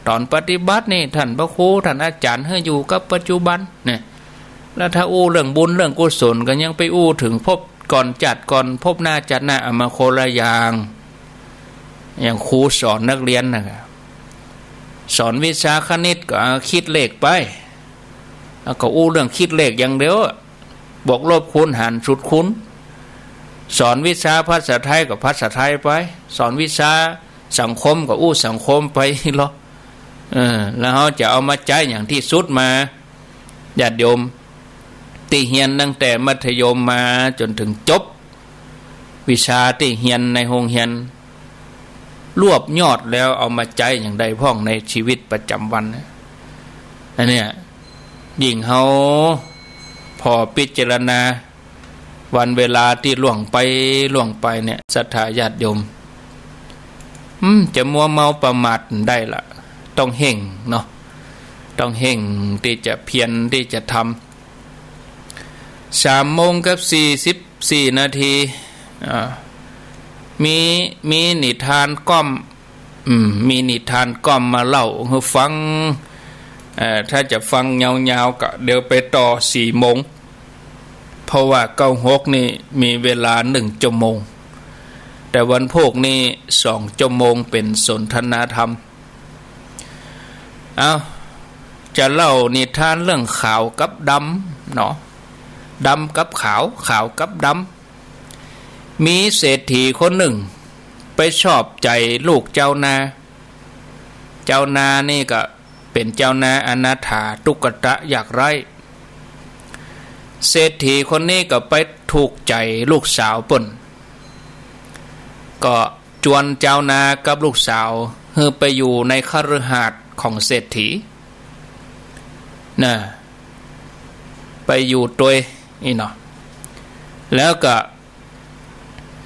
ต๋อนปฏิบัตินี่ต้านพระครูต้านอาจ๋ารย์หื้ออยู่กับปัจจุบันเนี่ย แล้วถ้าอู้เรื่องบุญเรื่องกุศลก็ยังไปอู้เถิงภพก่อนจาติก่อน ภพหน้าจาติหน้า เอามาคนละอย่าง อย่างครูสอนนักเรียนน่ะ สอนวิชาคณิตก็เอากึ๊ดเลขไป แล้วก็อู้เรื่องกึ๊ดเลขอย่างเดียวอะ บวกลบคูณหารสูตรคูณ สอนวิชาภาษาไทยก็ภาษาไทยไป สอนวิชาสังคมก็อู้สังคมไปลอ เออ แล้วเฮาจะเอามาใจ๊อย่างตี้สุดมา ญาติโยม ตี้เฮียนตั้งแต่มัธยมมาจ๋นเถิงจบ วิชาตี้เฮียนในโฮงเฮียน รวบยอดแล้วเอามาใจ๊อย่างใดพ่องในจีวิตประจ๋ำวันนะ อันเนี้ย ยิ่งเฮาผ่อพิจารณาวันเวลาตี้ล่วงไปล่วงไปเนี่ย ศรัทธาญาติโยม อืม จะมัวเมาประมาทได้ละ ต้องเฮ่งเนาะ ต้องเฮ่งตี้จะเพียรตี้จะทำ สามโมงกับสี่สิบสี่นาที อ่า มี มีนิทานก้อม อืม มีนิทานก้อมมาเล่าหื้อฟัง เอ่อ ถ้าจะฟังยาวๆ ก็เดี๋ยวไปต่อสี่โมง เพราะว่าเก้าหกนี่มีเวลาหนึ่งชั่วโมง แต่วันพูกนี่สองชั่วโมง เป๋นสนทนาธรรม เอ้า จะเล่านิทานเรื่องขาวกับดำเนาะ ดำกับขาว ขาวกับดำ มีเศรษฐีคนนึ่งไปชอบใจ๋ลูกจาวนา จาวนานี่ก็เป๋นจาวนาอนาถาตุ๊กตะยากไร้ เศรษฐีคนนี้ก็ไปถูกใจ๋ลูกสาวเปิ้น ก็จวนจาวนากับลูกสาวหื้อไปอยู่ในคฤหาสน์ของเศรษฐี น่ะ ไปอยู่ตวยอี้เนาะ แล้วก็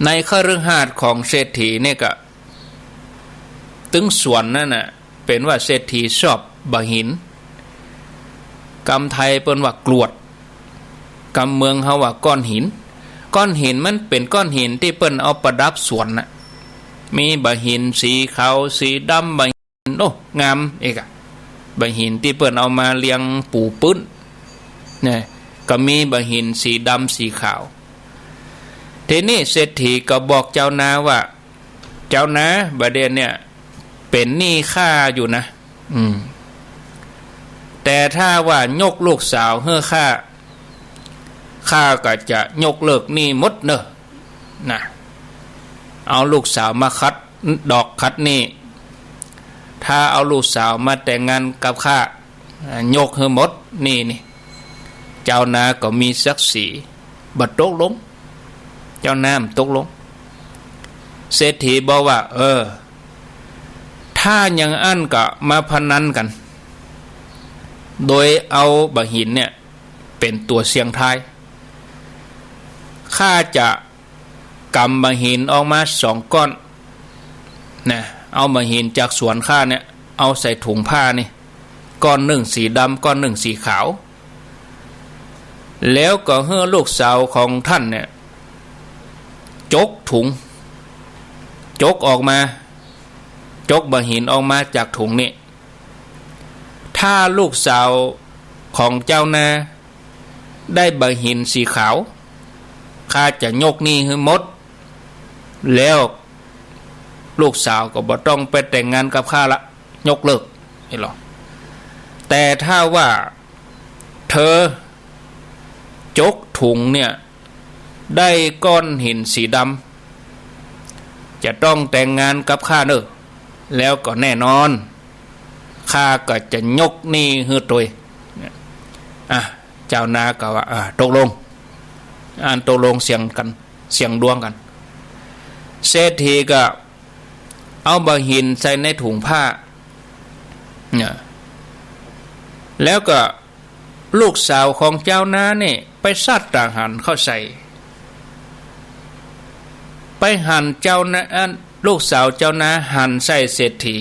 ในคฤหาสน์ของเศรษฐีเนี่ยก็ ตึงสวนนั้นน่ะ เป๋นว่าเศรษฐีชอบบะหิน กำไทยเปิ้นว่ากรวด กำเมืองเฮาว่าก้อนหิน ก้อนหินมันเป๋นก้อนหินตี้เปิ้นเอาประดับสวนน่ะ มีบะหินสีขาวสีดำ บะหิน โอ้ งามเอกอะ บะหินตี้เปิ้นเอามาเรียงปูพื้น เนี่ย ก็มีบะหินสีดำสีขาว ทีนี้เศรษฐีก็บอกจาวนาว่า จาวนา บ่าเดี่ยวเนี่ยเป๋นหนี้ข้าอยู่นะ อืม แต่ถ้าว่ายกลูกสาวหื้อข้า ข้าก็จะยกเลิกหนี้หมดเน่อ น่ะ เอาลูกสาวมาขัดดอกขัดหนี้ ถ้าเอาลูกสาวมาแต่งงานกับข้า อ่า ยกหื้อหมดหนี้นี่ จาวนาก็มีศักดิ์ศรี บ่ตกลง จาวนาบ่ตกลง เศรษฐีบอกว่า เออ ถ้าอย่างอั้นก็มาพนันกั๋น โดยเอาบะหินเนี่ยเป๋นตั๋วเสี่ยงทาย ข้าจะก๋ำบะหินออกมาสองก้อน น่ะ เอาบะหินจากสวนข้าเนี่ย เอาใส่ถุงผ้านี่ ก้อนนึ่งสีดำ ก้อนนึ่งสีขาว แล้วก็หื้อลูกสาวของท่านเนี่ย จกถุง จกออกมา จกบะหินออกมาจากถุงนี่ ถ้าลูกสาวของจาวนาได้บะหินสีขาว ข้าจะยกหนี้หื้อหมด แล้วลูกสาวก็บ่ต้องไปแต่งงานกับข้าละ ยกเลิก นี่หรอ แต่ถ้าว่าเธอจกถุงเนี่ย ได้ก้อนหินสีดำ จะต้องแต่งงานกับข้าเน่อ แล้วก็แน่นอน ข้าก็จะยกหนี้หื้อตวย อ่ะ จาวนาก็ว่า อ่า ตกลง อันตกลงเสี่ยงกั๋น เสี่ยงดวงกั๋น เศรษฐีก็เอาบะหินใส่ในถุงผ้า เนี่ย แล้วก็ลูกสาวของจาวนานี่ไปซัดตาหารเข้าใส่ ไปหันจาวนา อัน ลูกสาวจาวนาหันใส่เศรษฐี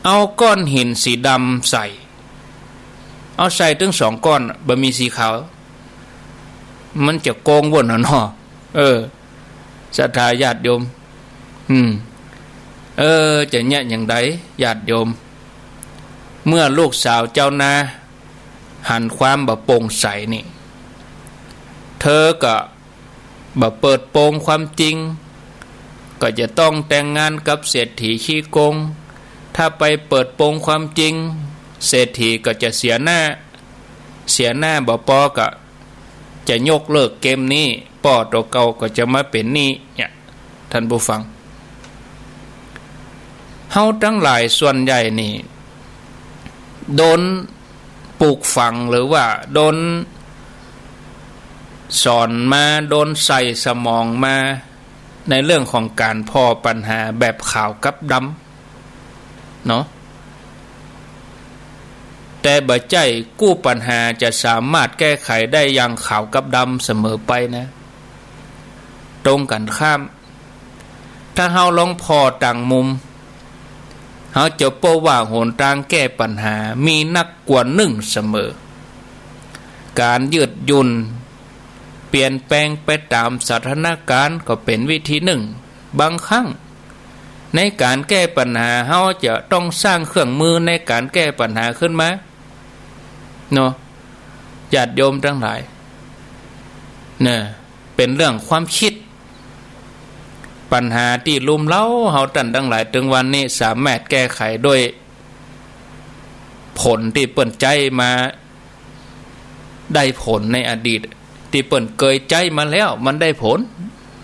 เอาก้อนหินสีดำใส่ เอาใส่ตึงสองก้อน บ่มีสีขาว มันจะโกงว่นน่ะเนาะ เออ ศรัทธาญาติโยม อืม เออ จะเยียะอย่างใด ญาติโยม เมื่อลูกสาวจาวนาหันความบ่โป่งใสนี่ เธอก็บ่เปิดโปงความจริง ก็จะต้องแต่งงานกับเศรษฐีขี้โกง ถ้าไปเปิดโปงความจริง เศรษฐีก็จะเสียหน้า เสียหน้าบ่ปอก็ จะยกเลิกเกมนี้ ป้อตั๋วเก่าก็จะมาเป๋นหนี้ เนี่ย ท่านผู้ฟัง เฮาตังหลายส่วนใหญ่นี่ โดนปลูกฝังหรือว่าโดนสอนมา โดนใส่สมองมา ในเรื่องของก๋านผ่อปัญหาแบบขาวกับดำ เนาะ แต่บ่ใจ้กู้ปัญหาจะสามารถแก้ไขได้อย่างขาวกับดำเสมอไปนะ ตรงกั๋นข้าม ถ้าเฮาลองผ่อต่างมุม เฮาจะพบว่าหนตางแก้ปัญหามีนักกว่านึ่งเสมอ ก๋านยืดหยุ่น เปลี่ยนแปลงไปต๋ามสถานก๋ารณ์ก็เป๋นวิธีนึ่ง บางครั้ง ในก๋านแก้ปัญหา เฮาจะต้องสร้างเครื่องมือในก๋านแก้ปัญหาขึ้นมา เนาะ ญาติโยมตังหลาย เนี่ย เป๋นเรื่องความกึ๊ด ปัญหาตี้รุมเร้าเฮาต้านตังหลาย เถิงวันนี้สามารถแก้ไขโดยผลตี้เปิ้นใจ๊มา ได้ผลในอดีต ตี้เปิ้นเกยใจ๊มาแล้ว มันได้ผล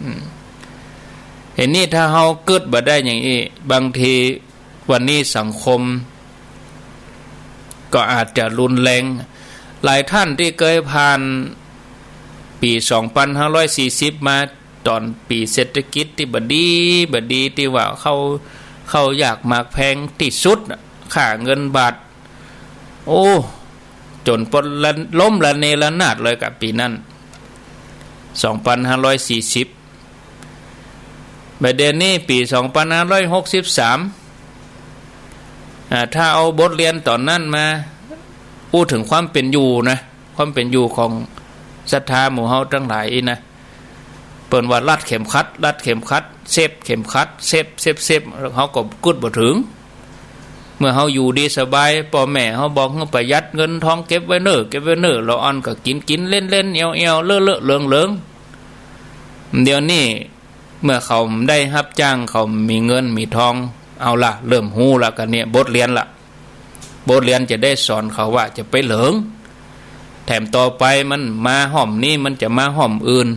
อืม ทีนี้ถ้าเฮากึ๊ดบ่ได้อย่างอี้ บางทีวันนี้สังคมก็อาจจะรุนแรง หลายต้านตี้เกยผ่านปี๋สองปันห้าร้อยสี่สิบมา ต๋อนปี๋เศรษฐกิจตี้บ่ดี บ่ดี ตี้ว่าข้าว ข้าวยากหมากแพงตี้สุดน่ะ ค่าเงินบาท โอ้ จ๋นปนละ ล้มระเนระนาดเลยกับปี๋นั้น สองปันห้าร้อยสี่สิบ บ่าเดี่ยวนี้ปี๋สองปันห้าร้อยหกสิบสาม อ่า ถ้าเอาบทเรียนต๋อนนั้นมาอู้เถิงความเป๋นอยู่นะ ความเป๋นอยู่ของศรัทธาหมู่เฮาตังหลายอี้นะ เปิ้นว่ารัดเข็มขัด รัดเข็มขัด เซฟเข็มขัด เซฟ เซฟ เซฟ เฮาก็กึ๊ดบ่เถิง เมื่อเฮาอยู่ดีสบาย ป้อแม่เฮาบอกหื้อประหยัดเงินทอง เก็บไว้เน่อ เก็บไว้เน่อ ละอ่อนก็กิ๋นกิ๋น เล่นเล่น แอ่วแอ่ว เลอะเลอะ เหลิงเหลิง เดี่ยวนี้เมื่อเขาได้ฮับจ้าง เขามีเงินมีทอง เอาละ เริ่มฮู้ละ กะเนี่ยบทเรียนละ บทเรียนจะได้สอนเขาว่าจะไปเหลิง แถมต่อไปมันมาฮ่อมนี้ มันจะมาฮ่อมอื่น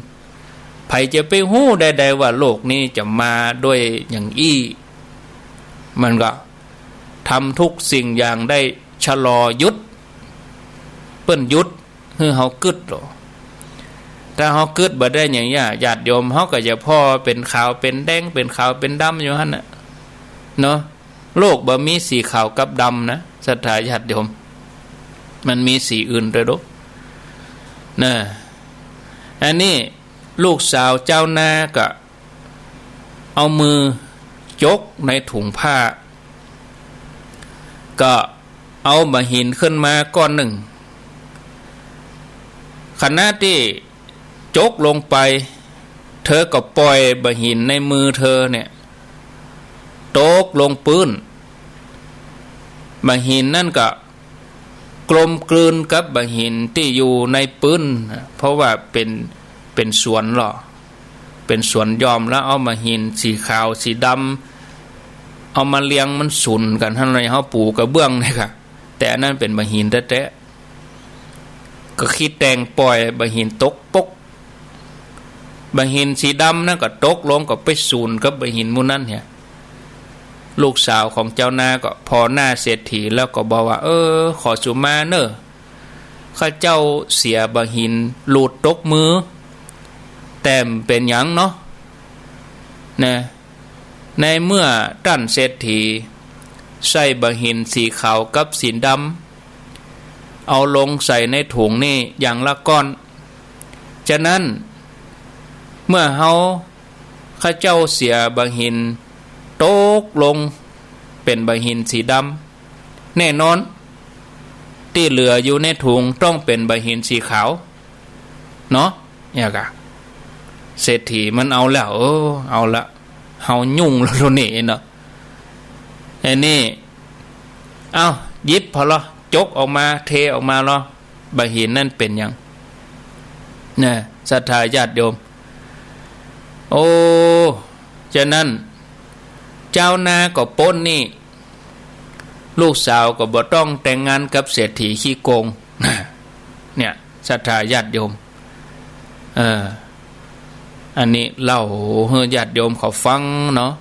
ใผจะไปฮู้ได้ ได้ว่าโลกนี้จะมาด้วยอย่างอี้ มันก็ทำทุกสิ่งอย่างได้ชะลอหยุด เปิ้นหยุดหื้อเฮากึ๊ดโล ถ้าเฮากึ๊ดบ่ได้อย่างอี้ ญาติโยม เฮาก็จะผ่อเป๋นขาวเป๋นแดง เป๋นขาวเป๋นดำอยู่หั้นน่ะ เนาะ โลกบ่มีสีขาวกับดำนะ ศรัทธาญาติโยม มันมีสีอื่นตวยโด นะ อันนี้ลูกสาวเจ้านาก็เอามือจกในถุงผ้า ก็เอาบ่าหินขึ้นมาก้อนนึ่ง ขณะตี้จกลงไป เธอก็ป่อยบ่าหินในมือเธอเนี่ย ตกลงปื๊น บ่าหินนั่นก็กลมกลืนกับบ่าหินตี้อยู่ในปื๊น เพราะว่าเป๋น เป๋นสวนลอ เป๋นสวนหย่อม แล้วเอาบ่าหินสีขาวสีดำ เอามาเรียงมันสุนกั๋นหั้นเลย เฮาปู๋กระเบื้องเนี่ยค่ะ แต่อันนั้นเป๋นบ่าหินแต๊ๆ ก็ขี้แตงป่อยบ่าหินตกปก บ่าหินสีดำนั่นก็ตกลงก็ไปสุนกับบ่าหินหมู่นั้นเนี่ย ลูกสาวของเจ้านาก็ผ่อหน้าเศรษฐีแล้วก็บอกว่า เออ ขอสุมาเน่อ ข้าเจ้าเสียบ่าหินหลุดตกมือ แต่บ่เป๋นหยังเนาะ นะ ในเมื่อต้านเศรษฐีใส่บ่าหินสีขาวกับสีดำ เอาลงใส่ในถุงนี่อย่างละก้อน ฉะนั้นเมื่อเฮา ข้าเจ้าเสียบ่าหินตกลงเป๋นบ่าหินสีดำ แน่นอน ตี้เหลืออยู่ในถุงต้องเป๋นบ่าหินสีขาว เนาะ เนี่ยกะ เศรษฐีมันเอาแล้ว เออ เอาละ เฮายุ่งแล้วโทนี่เนาะ ไอ้นี่ เอ้า หยิบผ่อลอ จกออกมา เทออกมาลอ บ่าหินนั่นเป๋นหยัง นะ ศรัทธาญาติโยม โอ้ ฉะนั้น เจ้านาก็ป๊นหนี้ ลูกสาวก็บ่ต้องแต่งงานกับเศรษฐีขี้โกง เนี่ย ศรัทธาญาติโยม เออ อันนี้เล่าหื้อญาติโยมเขาฟังเนาะ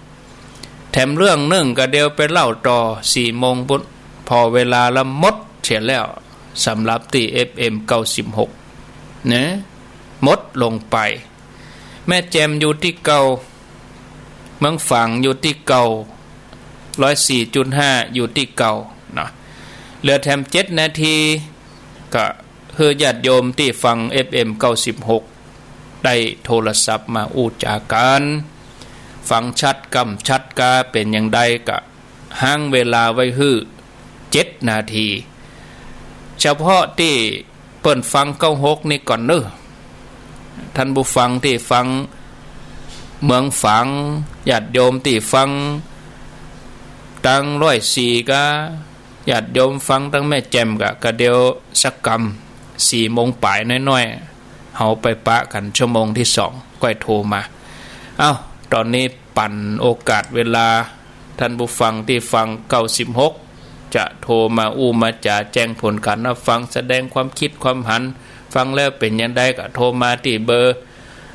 แถมเรื่องนึ่งก็เดี๋ยวไปเล่าต่อ สี่โมงปุ๊น ผ่อเวลาละหมดเสียแล้ว สำหรับตี้ เอฟเอ็ม เก้าสิบหก นะ หมดลงไป แม่แจ่มอยู่ตี้เก่า เมืองฝางอยู่ตี้เก่า ร้อยสี่จุดห้า อยู่ตี้เก่าเนาะ เหลือแถมเจ็ดนาที ก็หื้อญาติโยมตี้ฟัง เอฟเอ็ม เก้าสิบหก ได้โทรศัพท์มาอู้จ๋ากั๋น ฟังชัดก้ำชัดกา เป๋นอย่างใดก็ ห้างเวลาไว้หื้อเจ็ดนาที เฉพาะตี้เปิ้นฟังเก้าหกนี่ก่อนเน้อ ท่านผู้ฟังตี้ฟังเมืองฝาง ญาติโยมตี้ฟัง ตังร้อยสี่ ก็ ญาติโยมฟังตังแม่แจ่มก็ ก็เดี๋ยวสักกำ สี่โมงป๋ายน้อยๆ เฮาไปปะกั๋นชั่วโมงตี้สอง ก้อยโทรมา เอ้า ต๋อนนี้ปั๋นโอกาสเวลา ต้านผู้ฟังตี้ฟัง เก้าสิบหก จะโทรมาอู้มาจ๋า แจ้งผลก๋านฮับฟัง แสดงความกึ๊ดความหัน ฟังแล้วเป๋นจาใดก็โทรมาตี้เบอร์